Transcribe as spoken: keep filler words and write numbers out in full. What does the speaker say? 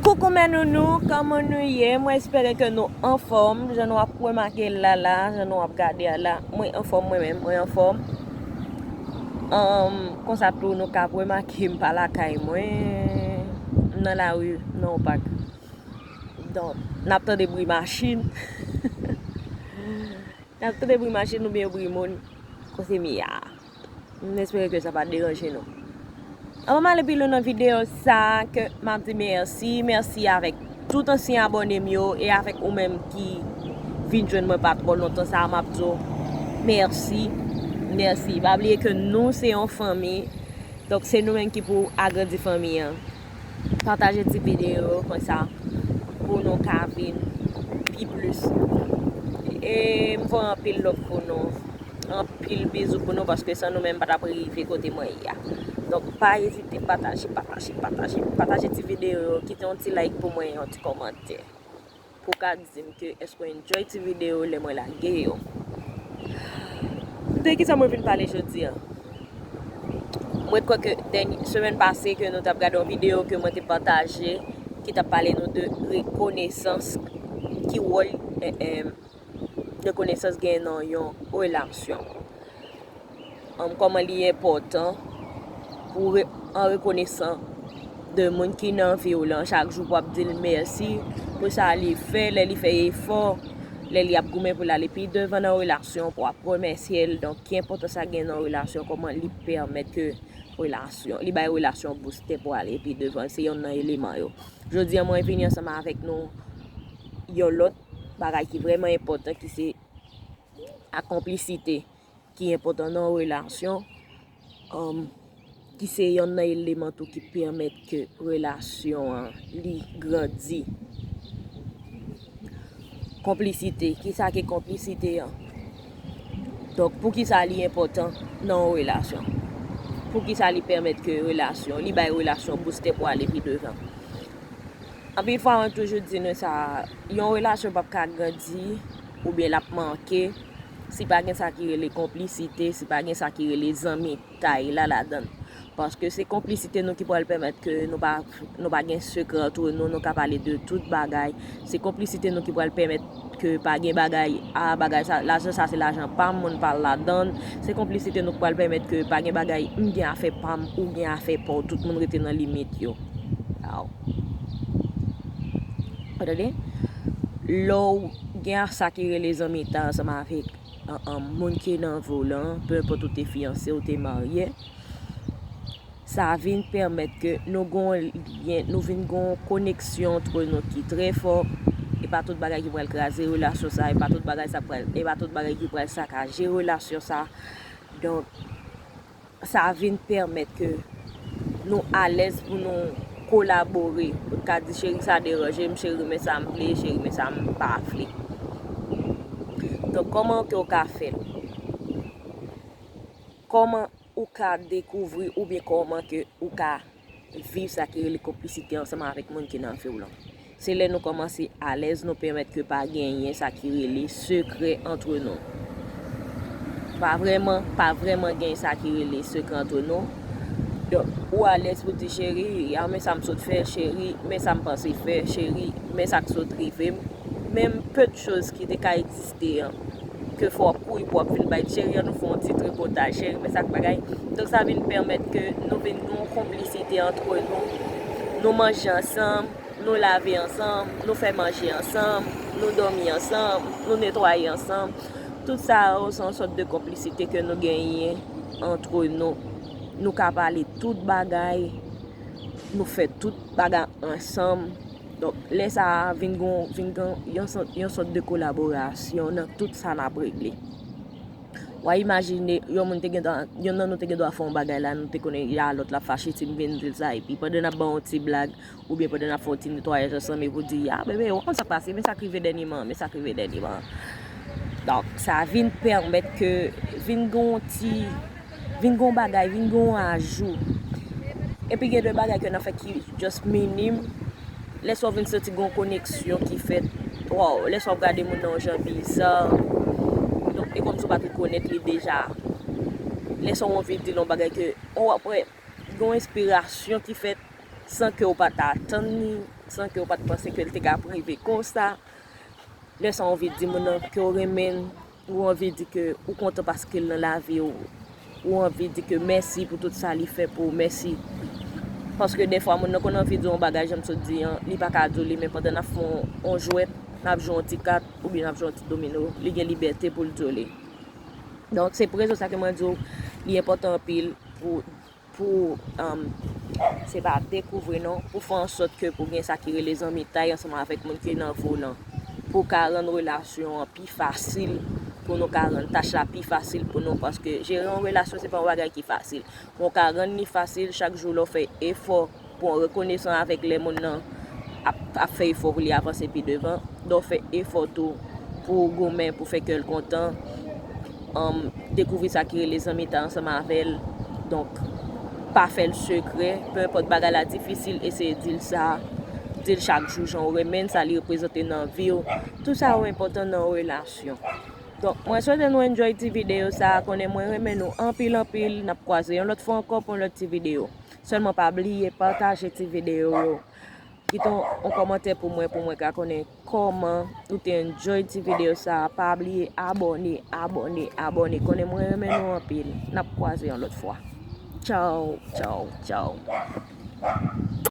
Koukou mè nounou, kòman nou ye? Mwen espere ke nou anfòm. Jan nou ap remake la la, jan nou ap gade a la, mwen anfòm, mwen menm, mwen anfòm. Anm, konsa tou nou ka remake m pa lakay mwen, m nan lari, m nan yon pak. Donk, n ap tande bri machin. N ap tande bri machin oubyen bri moun kote m ye a. M espere ke sa pa deranje nou. Anvan m ale pi lwen nan videyo sa, ke m ap di mèsi, mèsi avèk tout ansyen abòne m yo e avèk ou menm ki vin jwenn mwen pa twò lontan sa, m ap di w mèsi, mèsi. Pa bliye ke nou se yon fanmi, donk se nou menm ki pou agrandi fanmi an. Pataje ti videyo konsa pou nou ka vin pi plis. E m voye anpil love pou nou. Anpil bizou pou nou, paske san nou menm pa t ap rive kote mwen ye a. Donk pa ezite pataje, pataje, pataje, pataje ti videyo yo, kite yon ti like pou mwen, yon ti kòmantè. Pou w ka di m ke èske w enjoy ti videyo lè mwen lage yo. De kisa mwen vin pale jodi a? Mwen kwè ke dènye semèn pase ke nou t ap gade yon videyo ke mwen te pataje ki t ap pale nou de rekonesans, ki wòl, eh, eh, rekonesans gen nan yon relasyon. Anm, kòman li enpòtan pou re, an rekonesan de moun ki nan vi w lan, chak jou pou w ap di l mèsi pou sa li fè, lè li fè efò, lè li ap goumen pou l ale pi devan nan relasyon, pou w ap remèsye l. Donk, ki enpòtans sa gen nan relasyon, kòman li pèmèt ke relasyon, li bay relasyon booste pou ale pi devan. Se yonn nan eleman yo. Jodi a, mwen vini ansanm avèk nou yon lòt bagay ki vrèman enpòtan, ki se akonplisite ki enpòtan nan yon relasyon, um, ki se yonn nan eleman tou ki pèmèt ke relasyon an li grandi. Konplisite, kisa ke konplisite an? Donk, poukisa li enpòtan nan yon relasyon? Poukisa li pèmèt ke relasyon, li bay relasyon booste pou ale pi devan? Anpil fwa, mwen toujou di nou sa, yon relasyon p ap ka grandi oubyen l ap manke si pa gen sa ki rele konplisite, si pa gen sa ki rele zanmitay la ladan l. Paske se konplisite nou ki pral pèmèt ke nou pa, nou pa gen sekrè antre nou, nou ka pale de tout bagay. Se konplisite nou ki pral pèmèt ke pa gen bagay, a, bagay sa, lajan sa se lajan pa m, moun pa l ladan l. Se konplisite nou k pral pèmèt ke pa gen bagay, m gen afè pa m, ou gen afè pa w, tout moun rete nan limit yo. Aw. Ou tande? Lè w gen sa ki rele zanmitay ansanm avèk, an, an, moun ki nan vi w lan, pe enpòt ou te fiyanse, ou te marye, sa vin pèmèt ke nou gon lyen, nou vin gon koneksyon antre nou ki trè fò. E pa tout bagay ki pral kraze relasyon sa, e pa tout bagay sa pral, e pa tout bagay ki pral sakaje relasyon sa. Donk, sa vin pèmèt ke nou alèz pou nou kolabore, pou n ka di, cheri, sa deranje m, cheri, men sa m vle, cheri, men sa m pa vle. Donk, kòman ke w ka fè l? Kòman ou ka dekouvri oubyen kòman ke ou ka viv sa ki rele konplisite ansanm avèk moun ki nan vi w lan? Se lè nou kòmanse alèz, nou pèmèt ke pa genyen sa ki rele sekrè antre nou. Pa vrèman, pa vrèman gen sa ki rele sekrè antre nou. Donk, ou alèz pou di, cheri, a, men sa m sot fè, cheri, men sa m panse fè, cheri, men sa k sot rive m. Menm pe de choz ki te ka egziste an, ke fò w ap kouri pou w ap vin bay cheri an, nou fè yon ti tripotaj, cheri, men sa k bagay. Donk, sa vin pèmèt ke nou vin gen yon konplisite antre nou. Nou manje ansanm, nou lave ansanm, nou fè manje ansanm, nou dòmi ansanm, nou netwaye ansanm. Tout sa yo, se yon sòt de konplisite ke nou genyen antre nou. Nou ka pale tout bagay, nou fè tout bagay ansanm. Donk, lè sa a vin gon, vin gon yon sòt, yon sòt de kolaborasyon nan tout sa n ap regle. W a imajine, yon moun te gen dwa, yonn nan nou te gen dwa fè yon bagay la, nou te konnen, ya, lòt la fache si m vin di l sa, epi pandan n ap bay yon ti blag, oubyen pandan n ap fè yon ti netwayaj ansanm, epi w di, ya, bebe, w konn sa k pase, men sa k rive dènyeman, men sa k rive dènyeman. Donk, sa vin pèmèt ke vin gen yon ti, vin gen yon bagay, vin gen yon ajou. Epi gen de bagay ke n ap fè ki just minim. Lè sa w vin santi gen yon koneksyon ki fèt, waw, lè sa w ap gade moun nan yon jan biza. Donk, e kòmsi w pa t rekonèt li deja. Lè sa w anvi di l yon bagay ke, w ap wè, gen yon enspirasyon ki fèt. san ke w pa t atann li, san ke w pa t panse ke l te ka rive konsa. Lè sa w anvi di moun nan ke w renmen l, ou anvi di ke ou kontan paske l nan lavi w, ou anvi di ke mèsi pou tout sa li fè pou ou, mèsi. Paske dèfwa moun nan konn anvi di w yon bagay, jan m sot di an, li pa ka di w li, men pandan n ap fè yon, yon jwèt, n ap jwe yon ti kat, oubyen n ap jwe yon ti domino, li gen libète pou l di w li. Donk, se pou rezon sa ke mwen di w, li enpòtan anpil pou, pou, um, se pa dekouvri non, pou fè an sòt ke pou gen sa ki rele zanmitay ansanm avèk moun ki nan vi w lan. Pou ka rann relasyon an pi fasil, pou nou ka rann tach la pi fasil pou nou, paske jere yon relasyon se pa yon bagay ki fasil. Ou ka rann li fasil chak jou lè w fè efò pou w rekonesan avèk lè moun nan ap, ap fè efò pou li avanse pi devan, lè w fè efò tou pou w goumen, pou fè kè l kontan, um, dekouvri sa ki rele zanmitay ansanm avè l. Donk, pa fè l sekrè, pe enpòt bagay la difisil, eseye di l sa, di l chak jou jan w renmen l, sa li reprezante nan vi w. Tout sa yo enpòtan nan yon relasyon. Donk, mwen swete nou enjoy ti videyo sa, konnen mwen renmen nou anpil, anpil, n ap kwaze yon lòt fwa ankò pou yon lòt ti videyo. Sèlman pa bliye pataje ti videyo yo. Kite yon, yon kòmantè pou mwen, pou mwen ka konnen kòman ou te enjoy ti videyo sa. Pa bliye abòne, abòne, abòne. Konnen mwen renmen nou anpil. N ap kwaze yon lòt fwa. Tchaw, tchaw, tchaw.